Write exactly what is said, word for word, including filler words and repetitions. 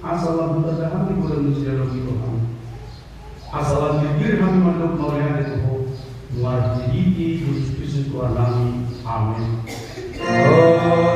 Asa lam hutanda hami godang ni sidalan ni Tuhan. Asa lam birbir hami mandok mauliate tu Ho. Marhitehite Jesus Kristus Tuhannami. Amen.